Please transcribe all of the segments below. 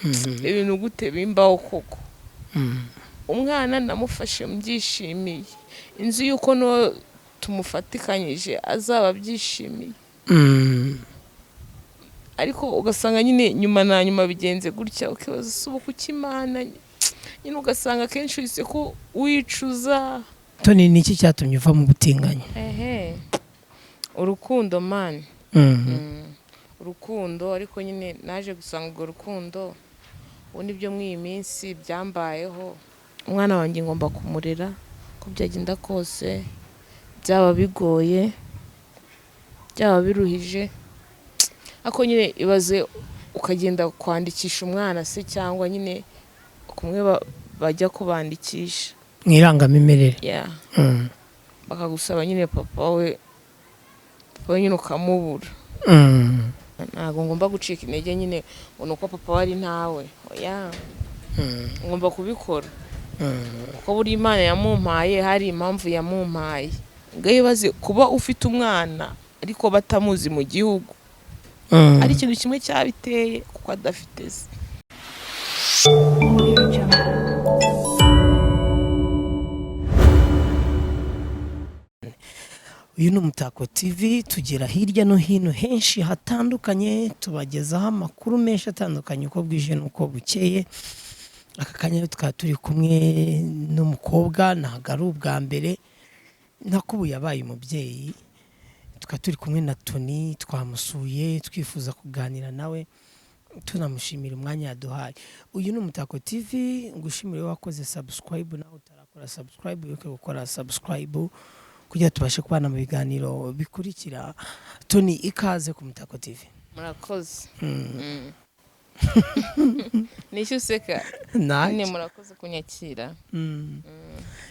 Ibintu gute bimbaho koko? Umwana namufashe mbyishimiye, inzu y'uko n'uwo tumufatikanyije azaba abyishimiye, ariko ugasanga nyine nyuma na nyuma bigenze gutya, ukibaza ese ubu kuki Imana nyine, ugasanga akenshi wese ko wicuza. Toni, ni iki cyatumye uva mu butinganyi? Ehe, urukundo man. Urukundo, ariko nyine naje gusanga urwo rukundo ubu nibyo muri iyi minsi byambayeho. Umwana wanjye ngomba kumurera uko byagenda kose, byaba bigoye, byaba biruhije, ariko nyine ibaze ukagenda kwandikisha umwana se, cyangwa nyine kumwe bajya kubandikisha mu irangamimerere, yeah, bakagusaba nyine papa we, papa we nyine ukamubura. Ntabwo ngomba gucika intege nyine ngo ni uko papa we ari ntawe, oya, ngomba kubikora kuko buri Imana yamumpaye hari impamvu yamumpaye. Ngo ibaze kuba ufite umwana ariko batamuzi mu gihugu, ari ikintu kimwe cyabiteye, kuko adafite se. Audio Jungle. Uyu ni Umutako TV, tugera hirya no hino henshi hatandukanye, tubagezaho amakuru menshi atandukanye uko bwije n'uko bukeye. Aka kanya rero tukaba turi kumwe n'umukobwa, ntabwo ari ubwa mbere nako ubu yabaye umubyeyi. Tukaba turi kumwe na Toni, twamusuye twifuza kuganira nawe, tunamushimira umwanya yaduhaye. Uyu ni Umutako TV, ngushimire wowe wakoze subscribe, nawe utarakora subscribe wibuke gukora subscribe kugira tubashe kubana mu biganiro bikurikira. Toni, ikaze ku Mutako TV. Murakoze. Nicyo useka nyine. Nanjye. Murakoze kunyakira.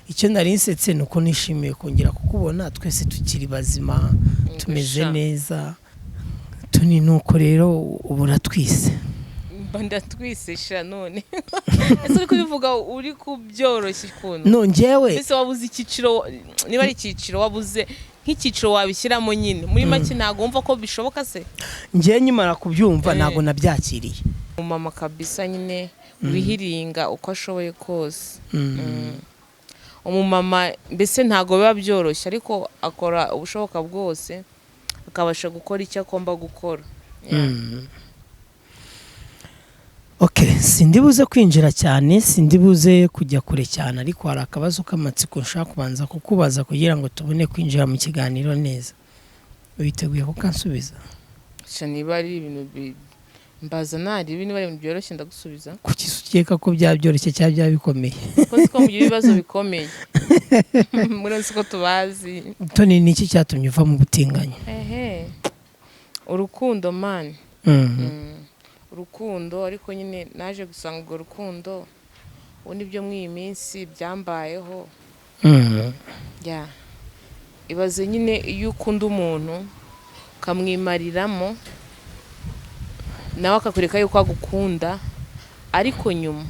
Icyo nari nsetse ni uko nishimiye kongera kukubona, twese tukiri bazima, tumeze Sha. neza. Toni, nuko rero ubu uratwise. Mba ndatwise sha. None ese uri kubivuga uri kubyoroshya ukuntu? No, njyewe Mbese wabuze icyiciro, niba ari icyiciro, wabuze nk'icyiciro wabishyiramo nyine muri make, ntabwo wumva ko bishoboka se? Njyewe nkimara kubyumva ntabwo nabyakiriye. Umumama kabisa nyine wihiringa uko ashoboye kose. Umumama mbese ntabwo biba byoroshye, ariko akora ubushoboka bwose akabasha gukora icyo agomba gukora. Yeah. Ok, sindi buze kwinjira cyane, sindi buze kujya kure cyane, ariko hari akabazo k'amatsiko nshaka kubanza kukubaza kugira ngo tubone kwinjira mu kiganiro neza. Witeguye kukansubiza? Sha, niba ari ibintu mbaza nari niba ari ibintu byoroshye ndagusubiza. Kuki se ukeka ko byaba byoroshye cyangwa byaba bikomeye? Kuko siko mugira ibibazo bikomeye muri siko tubazi. Toni, ni iki cyatumye uva mu butinganyi? Ehe, urukundo man. Urukundo, ariko nyine naje gusanga urwo rukundo ubu nibyo muri iyi minsi byambayeho. Yeah. Ibaze nyine iyo ukunda umuntu ukamwimariramo, nawe akakwereka yuko agukunda, ariko nyuma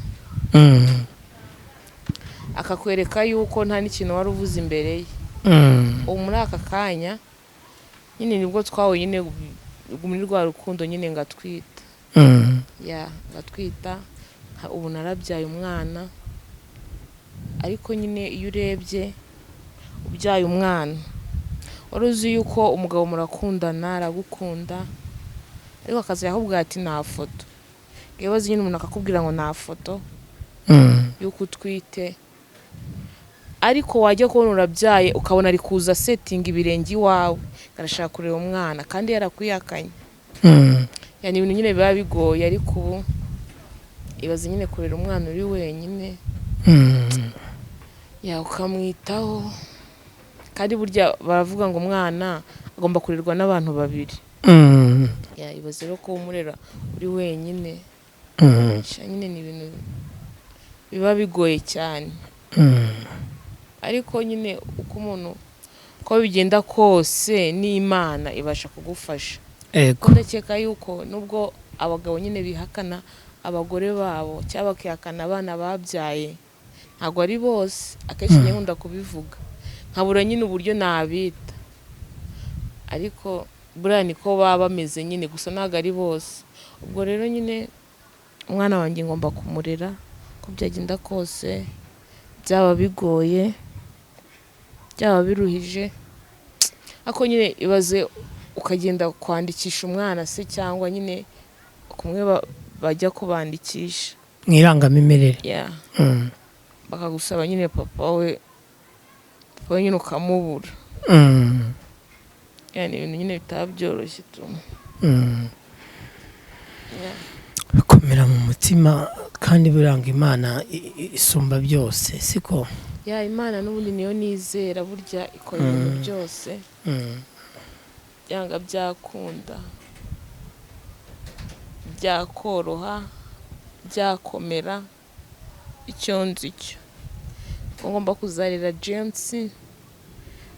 akakwereka yuko nta n'ikintu wari uvuze imbere ye. Ubu muri aka kanya nyine nibwo twahuye nyine muri rwa rukundo nyine ngatwita. Ya, ngatwita, ubu narabyaye umwana, ariko nyine iyo urebye ubyaye umwana wari uzi yuko umugabo murakundana, aragukunda, ariko akaza yakubwira ati nta foto. Ibibazo nyine umuntu akakubwira ngo nta foto yuko utwite, ariko wajya kubona urabyaye ukabona ari kuza asetinga ibirenge iwawe, arashaka kureba umwana kandi yarakwihakanye. Yani ibintu nyine biba bigoye, ariko ubu ibaze nyine kurera umwana uri wenyine, ya, ukamwitaho, kandi burya baravuga ngo umwana agomba kurerwa n'abantu babiri. Ya, ibaze rero ko umurera uri wenyine. Sha, nyine ni ibintu biba bigoye cyane, ariko nyine uko umuntu uko bigenda kose n'Imana ibasha kugufasha. Ndakeka yuko nubwo abagabo nyine bihakana abagore babo cyangwa bakihakana abana babyaye, ntabwo ari bose. Akenshi njye nkunda kubivuga nkabura nyine uburyo nabita, ariko buriya niko baba bameze nyine, gusa ntabwo ari bose. Ubwo rero nyine Umwana wanjye ngomba kumurera uko byagenda kose, byaba bigoye, byaba biruhije, ariko nyine ibaze ukagenda kwandikisha umwana se, cyangwa nyine kumwe bajya kubandikisha mu irangamimerere. Yeah. Bakagusaba nyine papa we, papa we nyine ukamubura. Yeah, ni ibintu nyine bitaba byoroshye tu. Yeah. Komera mu mutima, kandi buranga Imana isumba byose, siko? Yeah, Imana n'ubundi niyo nizera, burya ikora ibintu byose. Byanga byakunda, byakoroha, byakomera, icyo nzi cyo ko ngomba kuzarera James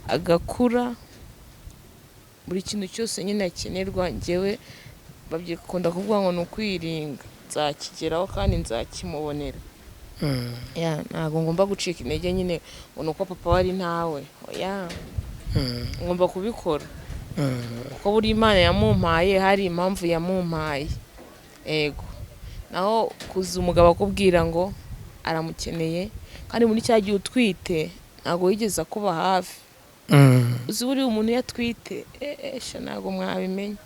agakura, buri kintu cyose nyine akenerwa, njyewe babyikunda kuvuga ngo ni ukwiringa, nzakigeraho kandi nzakimubonera. Yeah, ntabwo ngomba gucika intege nyine ngo ni uko papa wari ntawe, oya. Ngomba kubikora kuko buri Imana yamumpaye hari impamvu yamumpaye. Ego, naho kuza umugabo akubwira ngo aramukeneye, kandi muri cya gihe utwite ntabwo wigeze akuba hafi. Uzi buriya umuntu iyo atwite, sha ntabwo mwabimenya,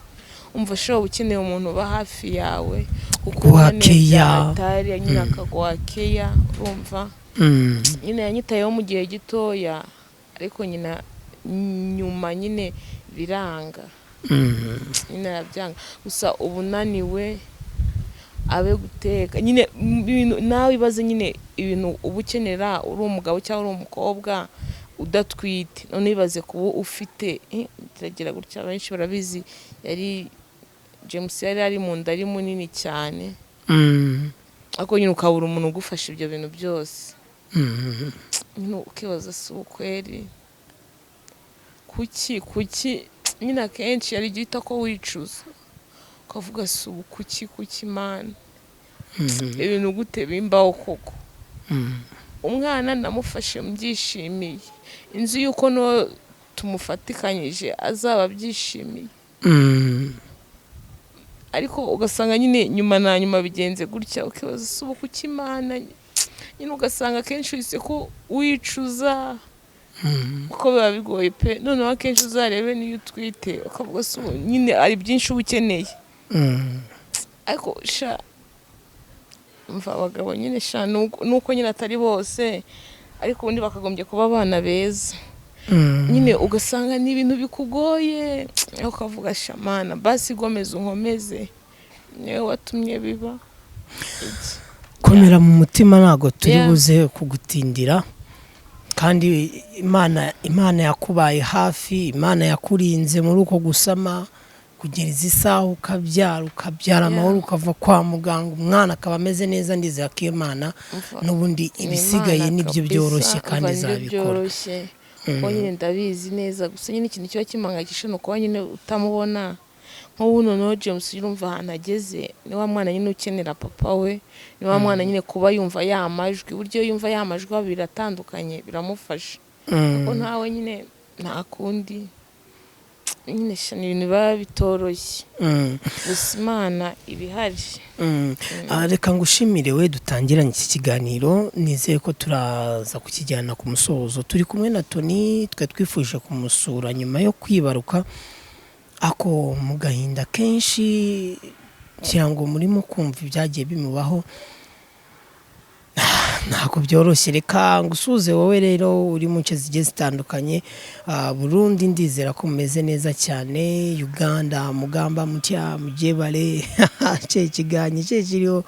umva ashobora ukeneye umuntu uba hafi yawe Guha ukubona keya. Atari nyine akaguha keya, urumva? Nyine yanyitayeho mu gihe gitoya, ariko nyina nyuma nyine biranga. Nyine arabyanga, gusa uba unaniwe abe guteka nyine ibintu nawe ibaze nyine ibintu uba ukenera uri umugabo cyangwa uri umukobwa udatwite, none ibaze kuba ufite kiragira gutya. Benshi barabizi, yari James yari ari mu nda ari munini cyane, ariko nyine ukabura umuntu ugufasha ibyo bintu byose. Nyine ukibaza si ukweri, kuki kuki nyine akenshi hari igihe uhita ko wicuza ukavuga si ubu, kuki kuki Imana, ibintu gute bimbaho koko? Umwana namufashe mbyishimiye, inzu y'uko n'uwo tumufatikanyije azaba abyishimiye, ariko ugasanga nyine nyuma na nyuma bigenze gutya, ukibaza si ubu kuki Imana nyine, ugasanga akenshi wese ko wicuza kuko biba bigoye pe. Noneho akenshi uzarebe n'iyo utwite ukavuga si ubu nyine hari byinshi uba ukeneye, ariko sha mva abagabo nyine sha nuko nyine atari bose, ariko ubundi bakagombye kuba abana beza. Nyine ugasanga ni ibintu bikugoye, ukavuga sha Mana basi gomeza unkomeze, niwe watumye biba iki. Komera mu mutima, ntabwo turi buze kugutindira, kandi Imana yakubaye hafi, Imana yakurinze muri uko gusama kugera izi saha, ukabyara amahoro, ukava kwa muganga umwana akaba ameze neza. Ndizera ko Imana Umva, n'ubundi ni ibisigaye Imana nibyo kabisa, byoroshye kandi umva nibyo izabikora. byoroshye, kuko nyine ndabizi neza. Gusa nyine ikintu kiba kimpangayikishije ni ukuba nyine utamubona. Nk'ubu noneho James urumva ahantu ageze, ni wa mwana nyine ukenera papa we, ni wa mwana nyine kuba yumva ya majwi, uburyo yumva ya majwi biratandukanye, biramufasha. Kuko ntawe nyine nta kundi nyine sha ni ibintu biba bitoroshye. Gusa Imana iba ihari. Reka ngushimire we dutangiranye iki kiganiro, nizere ko turaza kukijyana ku musozo. Turi kumwe na Tony, twe twifuje kumusura nyuma yo kwibaruka, ako mu gahinda kenshi ngira ngo murimo kumva ibyagiye bimubaho, ntabwo byoroshye. Reka ngusuhuze wowe rero uri mu nce zigiye zitandukanye. Burundi ndizera ko mumeze neza cyane, Uganda mugamba mutya mujebale cye kiganyi cye kiriho,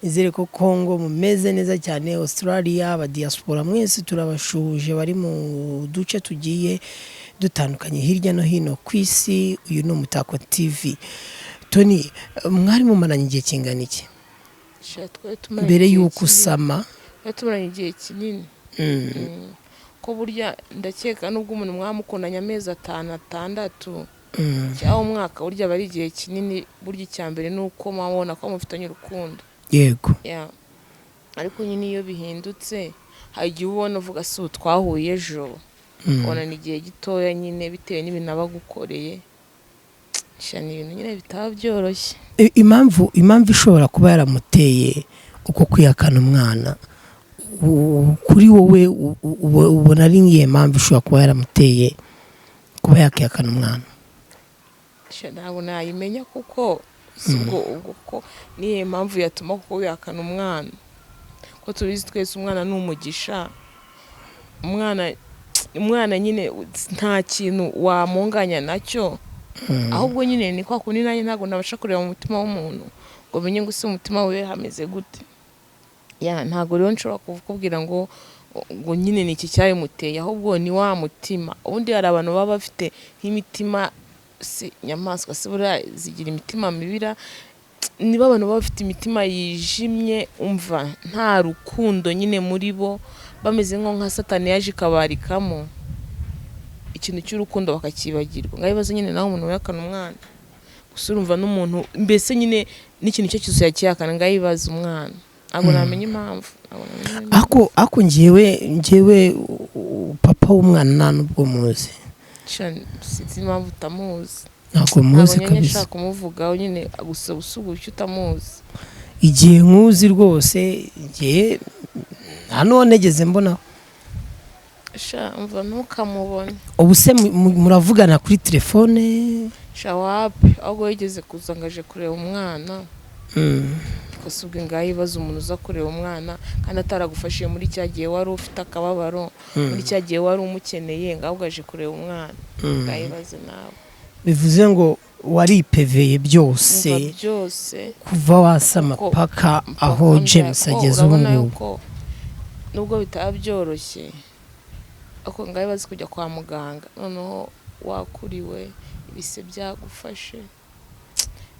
nizere ko Congo mumeze neza cyane, Australia, aba diaspora mwese turabashuhuje bari mu duce tugiye dutandukanye hirya no hino ku isi. Uyu ni Umutako TV. Tony, mwari mumaranye igihe kingana iki Sha, twari tumaranye mbere igihe y'uko kinini. usama? Twari tumaranye igihe kinini. Ko burya ndakeka nubwo umuntu mwamukundanye amezi 5 6 cyangwa umwaka, burya aba ari igihe kinini. Burya icya mbere ni uko mwabona ko mufitanye urukundo. Yego. Yeah. Ariko nyine iyo bihindutse hari igihe ubona uvuga si ubu twahuye ejo, ubona ni igihe gitoya nyine bitewe n'ibintu aba agukoreye. Sha, ni ibintu nyine bitaba byoroshye. Impamvu ishobora kuba yaramuteye uko kwihakana umwana, kuri wowe ubona ari nk'iyo mpamvu ishobora kuba yaramuteye kuba yakihakana umwana? Sha, ntabwo nayimenya, kuko si ubwo ko niyo mpamvu yatuma kuko wihakana umwana, ko tubizi twese umwana ni umugisha. Umwana nyine nta kintu wamunganya nacyo. Ahubwo nyine ni kwa kundi nanjye ntabwo nabasha kureba mu mutima w'umuntu ngo menye ngo ese umutima we hameze gute. Ya, ntabwo rero nshobora kukubwira ngo nyine ni iki cyabimuteye, ahubwo ni wa mutima. Ubundi hari abantu baba bafite nk'imitima, si inyamaswa si buriya zigira imitima mibira, niba abantu baba bafite imitima yijimye, umva nta rukundo nyine muri bo, bameze nko nka Satani yaje ikabarikamo ikintu cy'urukundo bakakibagirwa. Ngaho ibibazo nyine nawe umuntu wihakana umwana gusa, urumva n'umuntu mbese nyine n'ikintu cyo cyose yakihakana, ngaho ibibazo umwana, ntabwo namenya impamvu, ntabwo namenya impamvu. Ako njyewe papa w'umwana nta nubwo muzi. Sha, sinzi impamvu utamuzi. Ntabwo muzi. Ntabwo nyine Kabisa. nshaka kumuvugaho nyine gusa usuga icyo utamuzi. Igihe nkuzi rwose, igihe nta n'uwo nigeze mbonaho. Sha, umva, ntukamubone. Ubu se muravugana kuri telefone? Sha, wapi, ahubwo yigeze kuza ngo aje kureba umwana. Gusa ubwo ngaho ibibazo, umuntu uza kureba umwana kandi ataragufashije muri cya gihe wari ufite akababaro, muri cya gihe wari umukeneye, ngaho ubwo aje kureba umwana. Ngaho ibibazo nawe. Bivuze ngo waripeveye byose? Umva, byose. Kuva wasama paka aho mpaka James mbya- ko ageze ubu urabona ngubu. yuko nubwo bitaba byoroshye, ariko ngaho bazi kujya kwa muganga, noneho wakuriwe ibise byagufashe,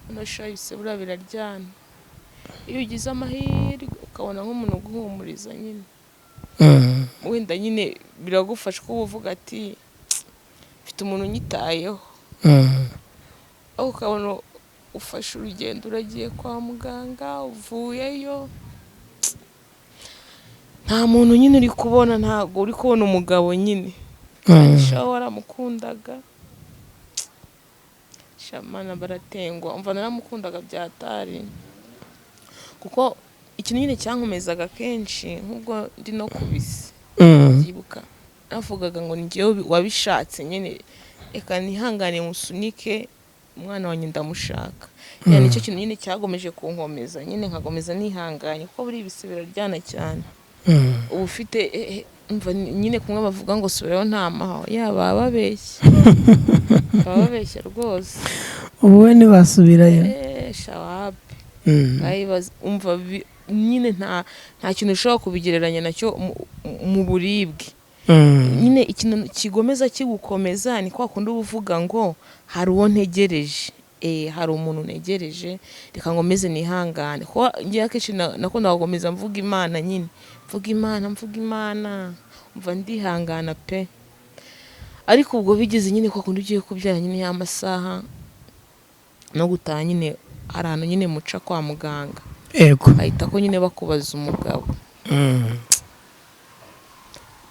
noneho sha, ibise buriya biraryana. Iyo ugize amahirwe ukabona nk'umuntu uguhumuriza nyine, wenda nyine biragufasha kuba uvuga ati mfite umuntu unyitayeho. Aho ukabona ufashe urugendo uragiye kwa muganga, uvuyeyo nta muntu nyine uri kubona, ntabwo uri kubona umugabo nyine. Sha, waramukundaga. Sha, mana, baratengwa. Umva, naramukundaga byatari, kuko ikintu nyine cyankomezaga kenshi nk'ubwo ndi no kubisi byibuka navugaga ngo ni njyewe wabishatse nyine, reka nihangane musunike umwana wanjye, ndamushaka. Ya, nicyo kintu nyine cyagomeje kunkomeza nyine, nkakomeza nihanganye, kuko buri ibise biraryana cyane. Uba ufite umva nyine kumwe bavuga ngo subirayo nta mahwa, yaba babeshya, baba babeshya rwose. Ubu we ntibasubirayo? Sha, wapi. Umva, nyine nta kintu ushobora kubigereranya nacyo mu buribwe. Nyine ikintu kigomeza kigukomeza ni kwa kundi uba uvuga ngo hari uwo ntegereje, hari umuntu ntegereje, reka ngomeze nihangane. Kuko ngewe akenshi nakundaga gukomeza mvuga Imana nyine, mvuga Imana, mvuga Imana, umva ndihangana pe. Ariko ubwo bigeze nyine kwa kundi ugiye kubyara nyine y'amasaha no gutaha nyine, hari ahantu nyine muca kwa muganga, ahita ko nyine bakubaza umugabo.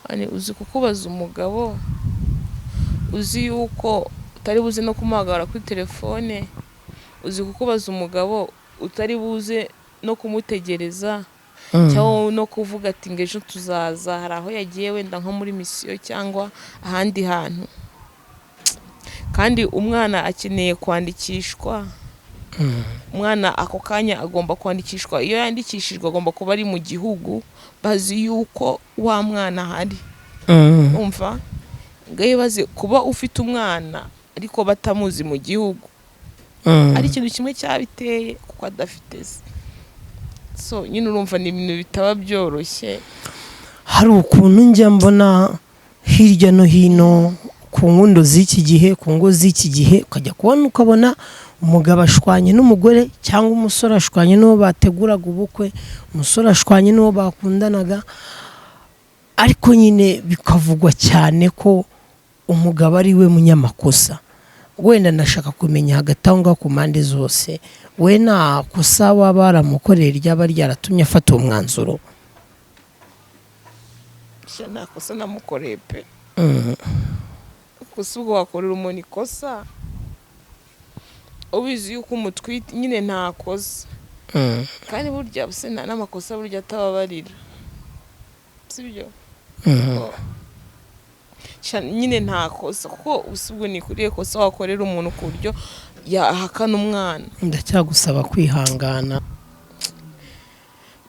Ani, uzi kukubaza umugabo, uzi yuko utari buze no kumuhamagara kuri telefone, uzi kukubaza umugabo utari buze no kumutegereza, cyangwa no kuvuga ati ngo ejo tuzaza, hari aho yagiye wenda nko muri misiyo cyangwa ahandi hantu, kandi umwana akeneye kwandikishwa. Umwana ako kanya agomba kwandikishwa. Iyo yandikishijwe agomba kuba ari mu gihugu bazi yuko wa mwana ahari. Umva, ngaho bazi kuba ufite umwana ariko batamuzi mu gihugu, ari ikintu kimwe cyabiteye kuko adafite se. So nyine urumva ni ibintu bitaba byoroshye. Hari ukuntu njya mbona hirya no hino ku nkundo z'iki gihe, ku ngo z'iki gihe, ukajya kubona ukabona umugabo ashwanye n'umugore, cyangwa umusore ashwanye n'uwo bateguraga ubukwe, umusore ashwanye n'uwo bakundanaga, ariko nyine bikavugwa cyane ko umugabo ari we munyamakosa. Wenda ndashaka kumenya hagati aho ngaho ku mpande zose, we nta kosa waba waramukoreye ryaba ryaratumye afata uwo mwanzuro? Sha, nta kosa namukoreye pe. Gusa ubwo wakorera umuntu ikosa? Ubizi yuko umutwite nyine ntakosa. Kandi burya se nta n'amakosa burya atababarira, sibyo? Nyine ntakosa, kuko ubwo ni kuriye kosa wakorera umuntu ku buryo yahakana umwana. Ndacyagusaba kwihangana.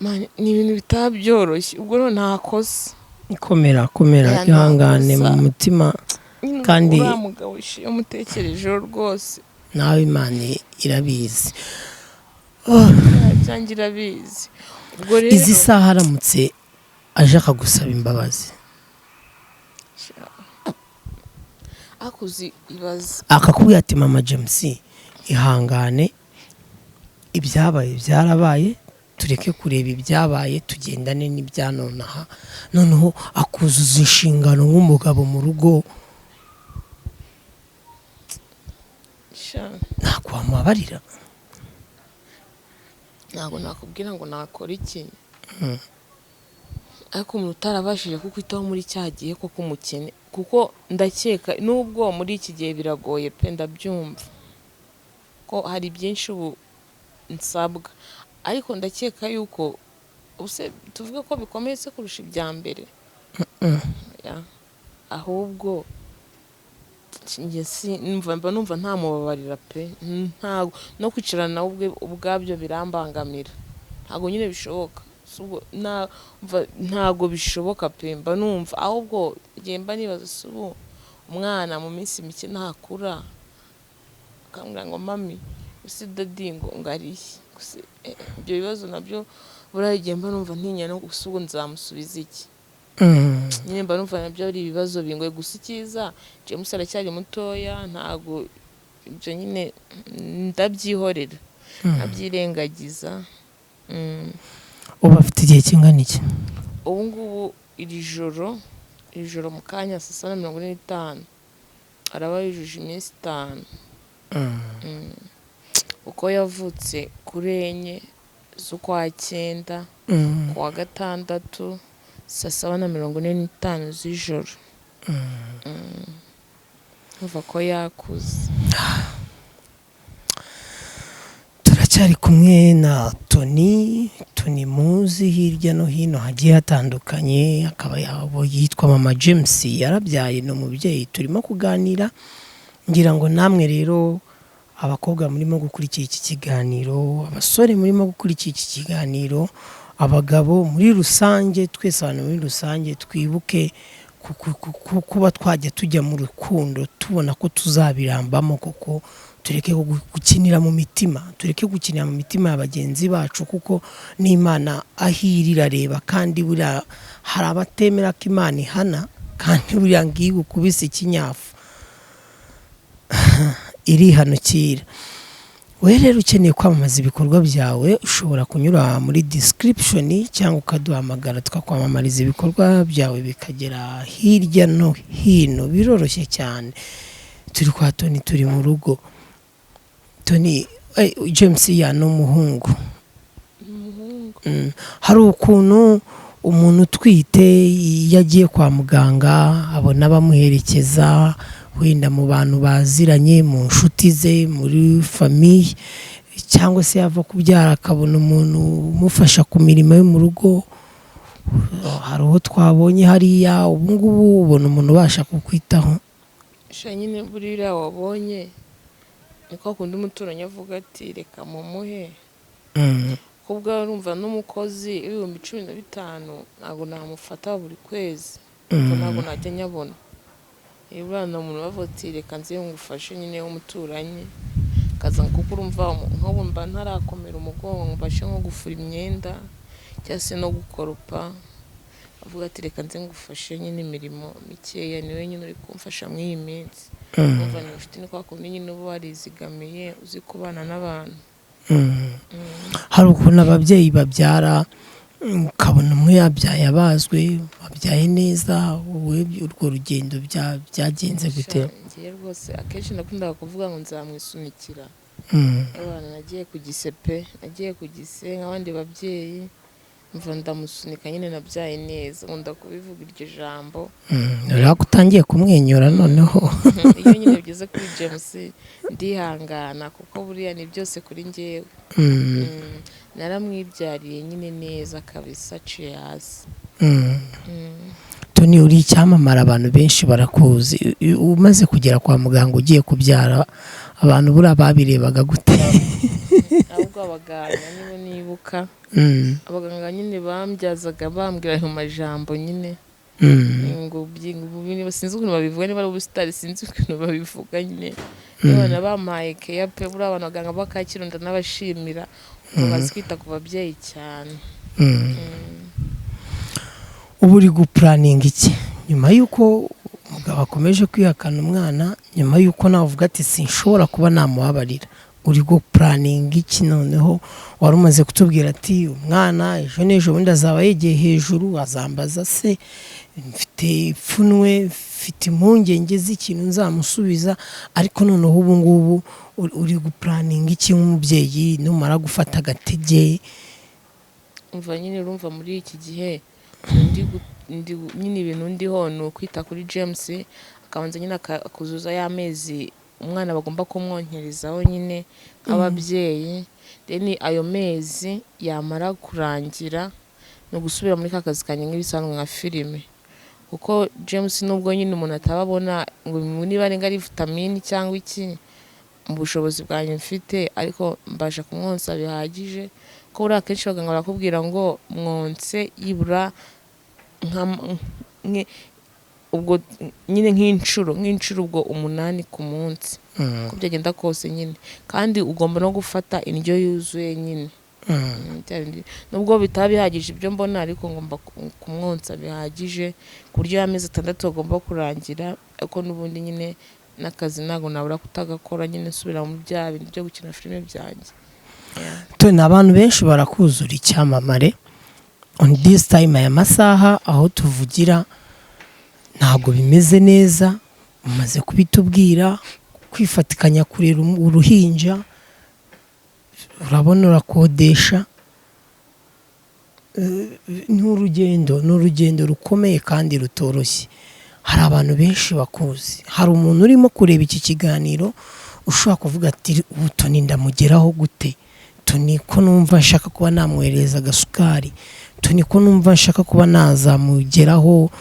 Man, ni ibintu bitaba byoroshye, ubwo rero ntakosa. Komera, komera. Aya, ihangane mu ntakosa. mutima. Nyine Kandi- uriya mugabo iyo umutekerejeho rwose. Nawe Imana irabizi. Ibyanjye irabizi, ubwo rero Izi saha aramutse aje akagusaba imbabazi, akuzi ibaze. Akakubwira ati: "Mama James, ihangane, ibyabaye byarabaye, tureke kureba ibyabaye, tugendane n'ibyanonaha," noneho akuzuza inshingano nk'umugabo mu rugo, Sha, ntabwo wamubabarira? Ntabwo nakubwira ngo nakora iki, ariko umuntu utarabashije kukwitaho muri cya gihe koko umukene, kuko ndakeka nubwo muri iki gihe biragoye pe, ndabyumva ko hari byinshi ubu nsabwa, ariko ndakeka yuko ubuse tuvuge ko bikomeye se kurusha ibya mbere? Ya. Ahubwo njye si numva, mba numva ntamubabarira pe. Ntago no kwicarana nawe ubwe ubwabyo birambangamira, ntago nyine bishoboka. Si ubwo ntago bishoboka pe. Mba numva ahubwo igihe mba nibaza, si ubu umwana mu minsi mike ntakura akambwira ngo: "Mami, ese daddy ngo ngariye?" Gusa, ibyo bibazo nabyo buriya igihe mba numva ntinya no gusa, ubwo nzamusubiza iki? Nyine mba numva nabyo ari ibibazo bingoye. Gusa icyiza, James aracyari mutoya, ntago ibyo nyine ndabyihorera, nkabyirengagiza. Ubu afite igihe kingana iki? Ubu ngubu iri joro mu kanya saa 7:45 araba yujuje iminsi 5. Uko yavutse kuri 4 z'ukwa 9, ku wa gatandatu, saa 7:45 z'ijoro. Umva ko yakuze. Turacyari kumwe na Tony. Tony muzi hirya no hino hagiye hatandukanye, akaba yabo yitwa Mama James, yarabyaye, ni umubyeyi. Turimo kuganira, ngira ngo namwe rero abakobwa murimo gukurikira iki kiganiro, abasore murimo gukurikira iki kiganiro, abagabo muri rusange, twese abantu muri rusange, twibuke kuba twajya tujya mu rukundo tubona ko tuzabirambamo koko. Tureke gukinira mu mitima, tureke gukinira mu mitima ya bagenzi bacu, kuko n'Imana aho iri irareba. Kandi buriya hari abatemera ko Imana ihana, kandi buriya ngiyo igukubise ikinyafu irihanukira. Wowe rero ukeneye kwamamaza ibikorwa byawe, ushobora kunyura muri description cyangwa ukaduhamagara, tukakwamamariza ibikorwa byawe bikagera hirya no hino, biroroshye cyane. Turi kwa Tony, turi mu rugo. Tony, James ya ni umuhungu? Umuhungu. Hari ukuntu umuntu utwite iyo agiye kwa muganga abona abamuherekeza, wenda mu bantu baziranye, mu nshuti ze, muri famille, cyangwa se yava kubyara akabona umuntu umufasha ku mirimo yo mu rugo. Hari uwo twabonye hariya. Ubu ngubu ubona umuntu ubasha kukwitaho? Sha, nyine buriya wabonye ni kwa kundi umuturanyi avuga ati: "Reka mumuhe." Ko ubwawe urumva n'umukozi 15,000 ntabwo namufata buri kwezi, kuko ntabwo najya nyabona. Iyo uriya ni umuntu bavuga ati: "Reka nze ngufashe," nyine w'umuturanyi akaza, kuko urumva nk'ubu mba ntarakomera umugongo ngo mbashe nko gufura imyenda cyangwa se no gukoropa, avuga ati: "Reka nze ngufashe nyine imirimo mikeya." Niwe nyine uri kumfasha muri iyi minsi. Urumva ni inshuti, ni kwa kundi nyine uba warizigamiye, uzi kubana n'abantu. Hari ukuntu ababyeyi babyara, ukabona umwe yabyaye abazwe, wabyaye neza. Wowe urwo rugendo byagenze gute? Sha, ngewe rwose akenshi nakundaga kuvuga ngo nzamwisunikira. Abana nagiye ku gise pe, nagiye ku gise nk'abandi babyeyi. Mva ndamusunika nyine, nabyaye neza, nkunda kubivuga iryo jambo. Urabona ko utangiye kumwenyura noneho. Iyo nyine bigeze kuri James ndihangana, kuko buriya ni byose kuri njyewe. Naramwibyariye nyine neza kabisa, aciye hasi. Toni, uri icyamamare, abantu benshi barakuzi. Umaze kugera kwa muganga ugiye kubyara, abantu buriya babirebaga gute? Ahubwo abaganga nibo nibuka, abaganga nyine bambyazaga bambwira ayo majambo nyine, ngo sinzi ukuntu babivuga, niba ari ubusitari, sinzi ukuntu babivuga nyine. None bampaye keya pe. Buriya abantu abaganga ba Kacyiru ndanabashimira, ngo bazi kwita ku babyeyi cyane. Ubu uri guplanninga iki nyuma y'uko umugabo akomeje kwihakana umwana, nyuma y'uko nawe uvuga ati sinshobora kuba namubabarira? Uri guplanninga iki noneho? Wari umaze kutubwira ati umwana ejo n'ejo bundi azaba yegeye hejuru, azambaza se, mfite ipfunwe, mfite impungenge z'ikintu nzamusubiza. Ariko noneho ubu ngubu uri guplanninga iki nk'umubyeyi numara gufata agatege? Umva nyine, urumva muri iki gihe nyine ibintu ndiho ni ukwita kuri James, akabanza nyine akuzuza ya mezi umwana bagomba kumwonkerezaho nyine nk'ababyeyi. Then ayo mezi yamara kurangira ni ugusubira muri ka kazi kanjye nk'ibisanzwe nka filime, kuko James nubwo nyine umuntu ataba abona ngo niba ari ngo ari vitamini cyangwa iki, mu bushobozi bwanjye mfite ariko mbasha kumwonsa bihagije, ko buriya akenshi abaganga barakubwira ngo mwonse yibura ubwo nyine nk'inshuro ubwo 8 ku munsi, uko byagenda kose nyine, kandi ugomba no gufata indyo yuzuye nyine. Nubwo bitaba bihagije ibyo mbona, ariko ngomba kumwonsa bihagije ku buryo y'amezi 6 agomba kurangira. Ariko n'ubundi nyine n'akazi ntabwo nabura kutagakora nyine, nsubira mu bya bintu byo gukina filime byanjye. Yeah. Toni, abantu benshi barakuzura, icyamamare. On this time, aya masaha aho tuvugira, ntabwo bimeze neza, umaze kubitubwira. Kwifatikanya kurera uruhinja, urabona urakodesha. Ni urugendo rukomeye kandi rutoroshye. Hari abantu benshi bakuzi, hari umuntu urimo kureba iki kiganiro ushobora kuvuga ati ubu Toni ndamugeraho gute? Toni ko numva nshaka kuba namwoherereza agasukari, Toni ko numva nshaka kuba nazamugeraho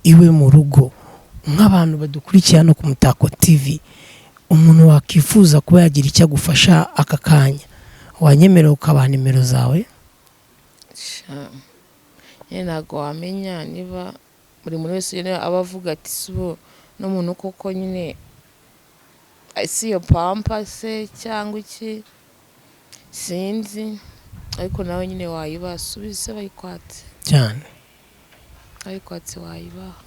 iwe mu rugo. Nk'abantu badukurikiye hano ku Mutako TV, umuntu wakwifuza kuba yagira icyo agufasha aka kanya, wanyemerera ukabaha nimero zawe? Sha, nyine ntabwo wamenya niba buri muntu wese nyine aba avuga ati si ubu n'umuntu koko nyine, si iyo pampa se cyangwa iki, sinzi, ariko nawe nyine wayibasubiza bayikwatse. Cyane. Bayikwatse wayibaha.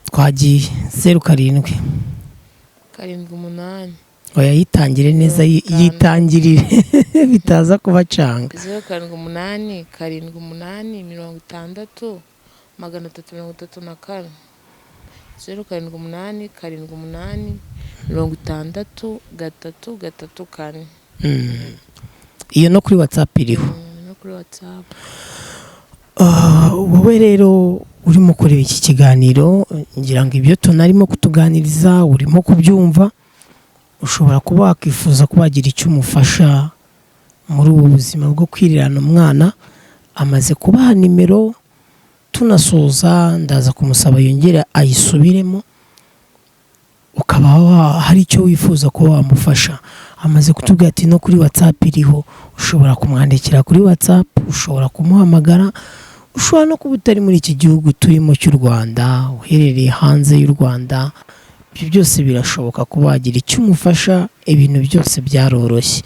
Twagiye, 07. 78. Oya, yitangire neza. 50. Yitangirire bitaza kubacanga. 078 78 60 334, 078 78 60 3 3 4. Iyo no kuri WhatsApp iriho? No kuri WhatsApp. Ah, wowe rero urimo kureba iki kiganiro, ngira ngo ibyo tunarimo kutuganiriza urimo kubyumva. Ushobora kuba wakwifuza kuba wagira icyo umufasha muri ubu buzima bwo kwirirana umwana. Amaze kubaha nimero, tunasoza ndaza kumusaba yongere ayisubiremo. Ukaba hari icyo wifuza kuba wamufasha, amaze kutubwira ati no kuri WhatsApp iriho. Ushobora kumwandikira kuri WhatsApp, ushobora kumuhamagara, ushobora no kuba utari muri iki gihugu turimo cy'u Rwanda, uherereye hanze y'u Rwanda, ibyo byose birashoboka kuba wagira icyo umufasha. Ibintu byose byaroroshye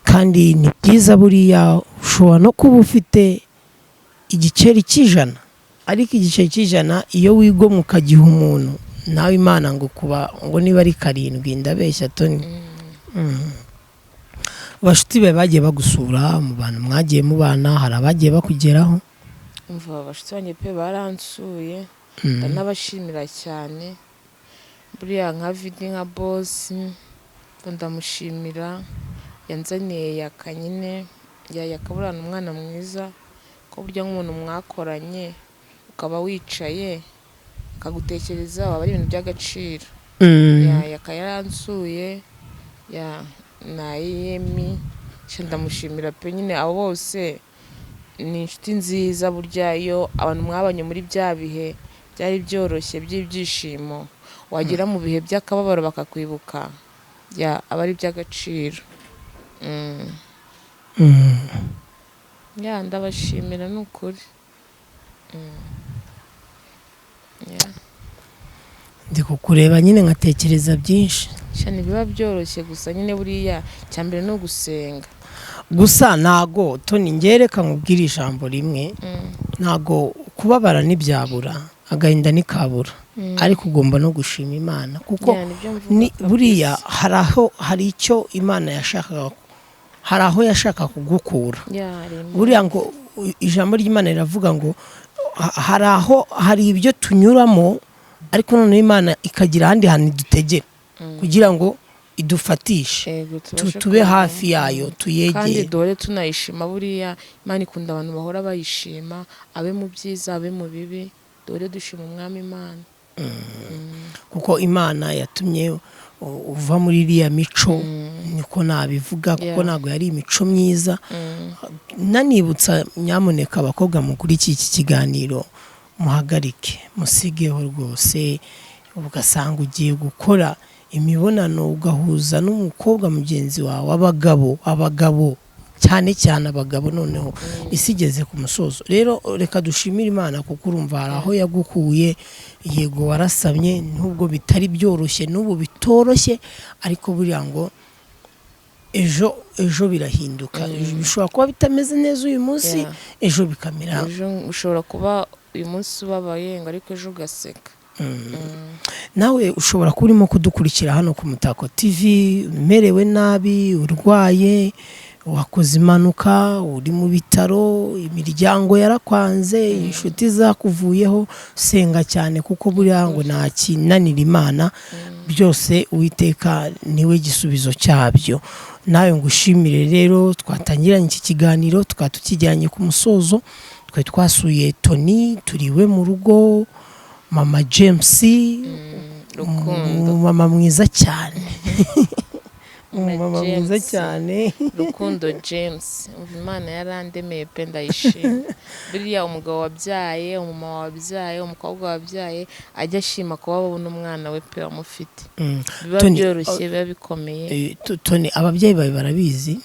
kandi ni byiza. Buriya ushobora no kuba ufite igiceri cy'ijana, ariko igiceri cy'ijana iyo wigomwa ukagiha umuntu, nawe Imana ngo kuba ngo niba ari karindwi. Ndabeshya, Toni? Abashuti bawe bagiye bagusura, mu bantu mwagiye mubana, hari abagiye bakugeraho? Umva, abashuti banjye pe baransuye, ndanabashimira cyane. Buriya nka Vidi, nka bosi, ndamushimira, yanzaniye yaka nyine. Ya, yakaburana umwana mwiza, ko burya nk'umuntu mwakoranye ukaba wicaye akagutekereza waba ari ibintu by'agaciro. Ya, yaka yaransuye, ya, na Yemi sha ndamushimira pe. Nyine abo bose ni inshuti nziza. Burya iyo abantu mwabanye muri bya bihe byari byoroshye by'ibyishimo, wagera mu bihe by'akababaro bakakwibuka, ya, aba ari iby'agaciro. Ya, ndabashimira ni ukuri. Ya. Ndi kukureba nyine nkatekereza byinshi. Sha ntibiba byoroshye, gusa nyine buriya icya mbere ni ugusenga. Gusa ntago, Toni, ngereka nkubwire ijambo rimwe. Ntago kubabara ntibyabura, agahinda ntikabura, ariko ugomba no gushima Imana kuko Ya, nibyo mvuga ni kabisa. buriya hari aho, hari icyo Imana yashakaga, hari aho yashaka kugukura. Ya, hari impamvu. Buriya ngo ijambo ry'Imana riravuga ngo hari aho, hari ibyo tunyuramo, ariko noneho Imana ikagira ahandi hantu idutegera kugira ngo idufatishe, Yego, tubashe tube kubona. hafi yayo, Kandi tuyegere. Duhore tunayishima. Buriya Imana ikunda abantu bahora bayishima, abe mu byiza, abe mu bibi, duhore dushima Umwami Imana. Kuko Imana yatumye uva muri iriya mico, niko nabivuga, kuko ntabwo yari imico myiza. Nanibutsa, nyamuneka abakobwa mukurikiye iki kiganiro, muhagarike, musigeho rwose. Ugasanga ugiye gukora imibonano ugahuza n'umukobwa mugenzi wawe. Abagabo, abagabo cyane cyane abagabo, noneho isi igeze ku musozo. Rero reka dushimire Imana kuko urumva hari aho yagukuye. Yego warasamye, nubwo bitari byoroshye, n'ubu bitoroshye, ariko buriya ngo ejo, ejo birahinduka. Bishobora kuba bitameze neza uyu munsi, ejo bikamera. Ejo ushobora kuba uyu munsi ubabaye ngo ariko ejo ugaseka. Nawe ushobora kuba urimo kudukurikira hano ku Mutako TV, umerewe nabi, urwaye, wakoze impanuka, uri mu bitaro, imiryango yarakwanze, inshuti zakuvuyeho, senga cyane kuko buriya ngo nta kinanira Imana. Byose Uwiteka niwe gisubizo cyabyo. Nawe ngushimire rero, twatangiranye iki kiganiro tukaba tukijyanye ku musozo. Twari twasuye Toni, turiwe mu rugo, mama James. Rukundo. Umumama mwiza cyane, umumama mwiza James. cyane. Rukundo James. Umva, Imana yarandemeye pe, ndayishima. Buriya umugabo wabyaye, umumama wabyaye, umukobwa wabyaye, ajya ashima kuba abona umwana we pe amufite. Biba Tony, byoroshye, biba bikomeye. Tony, ababyeyi bawe barabizi?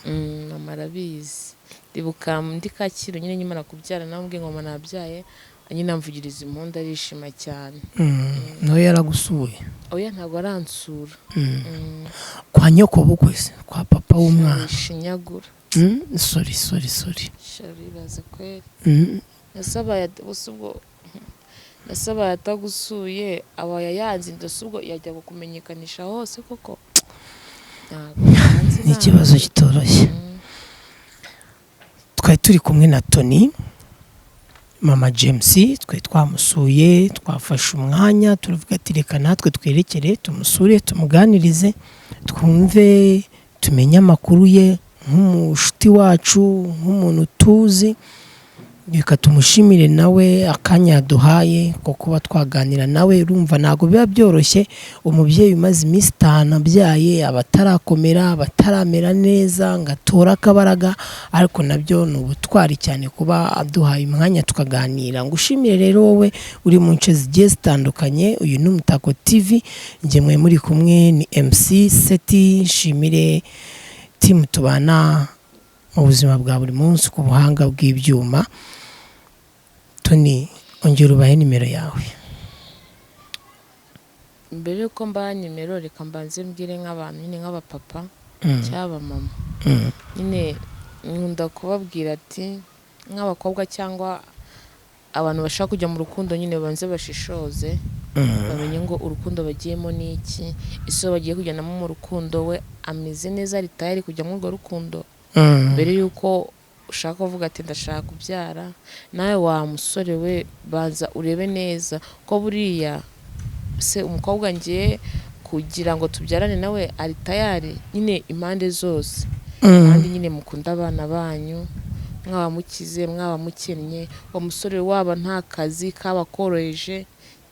Mama arabizi. Ndibuka ndi Kacyiru nyine nkimara kubyara, namubwiye ngo mama nabyaye, nyine amvugiriza impundu arishima cyane. Nawe yaragusuye? Oya, ntabwo aransura. Kwa nyoko bukwe se, kwa papa w'umwana? Shinyagura. Sorry, sorry, sorry. Sharibaze kweri. Nasabaye gusa ubwo nasabaye atagusuye abaye yanze inda, ubwo yajya kukumenyekanisha hose koko? Ntabwo yanze. Ni ikibazo kitoroshye. Twari turi kumwe na Tony, mama James. Twari twamusuye, twafashe umwanya turavuga ati reka natwe twerekere tumusure, tumuganirize, twumve, tumenye amakuru ye nk'umushuti wacu, nk'umuntu tuzi. Reka tumushimire nawe akanya yaduhaye ko kuba twaganira nawe. Urumva ntabwo biba byoroshye, umubyeyi umaze iminsi 5 abyaye aba atarakomera, aba ataramera neza ngo atore akabaraga, ariko nabyo ni ubutwari cyane kuba aduhaye umwanya tukaganira. Ngushimire rero wowe uri mu nce zigiye zitandukanye. Uyu ni Umutako TV, njye mwe muri kumwe ni MC Seti. Nshimire team tubana mu buzima bwa buri munsi ku buhanga bw'ibyuma. Tony, ongera ubahe nimero yawe. Mbere yuko mbaha nimero, reka mbanze mbwire nk'abantu nyine, nk'abapapa cyangwa abamama. Nyine nkunda kubabwira ati nk'abakobwa cyangwa abantu bashaka kujya mu rukundo, nyine babanze bashishoze, bamenye ngo urukundo bagiyemo ni iki. Ese uwo bagiye kujyanamo mu rukundo we ameze neza, ari tayari kujya muri urwo rukundo? Mbere y'uko ushaka kuvuga ati ndashaka kubyara, nawe wa musore we, banza urebe neza ko buriya se umukobwa ngiye kugira ngo tubyarane nawe ari tayari, nyine impande zose. Kandi nyine mukunda abana banyu, mwaba mukize, mwaba mukennye, uwo musore waba nta kazi kaba koroheje,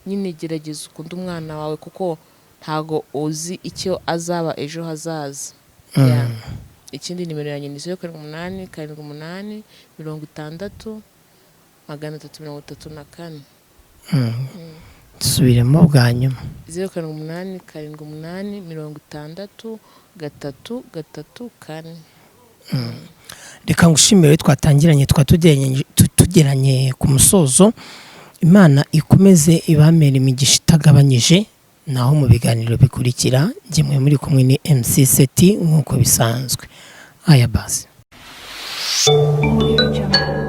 nyine gerageza ukunde umwana wawe, kuko ntago uzi icyo azaba ejo hazaza. Yeah. Ikindi, nimero yanjye ni 0778 603 334. Dusubiremo bwa nyuma. 0778 603 334. Reka ngushimire, twatangiranye, tukaba tugeranye ku musozo. Imana ikomeze ibamere imigisha itagabanyije. Naho mu biganiro bikurikira, njye muri kumwe ni MC Seti nk'uko bisanzwe. Aya basi. Audio Jungle.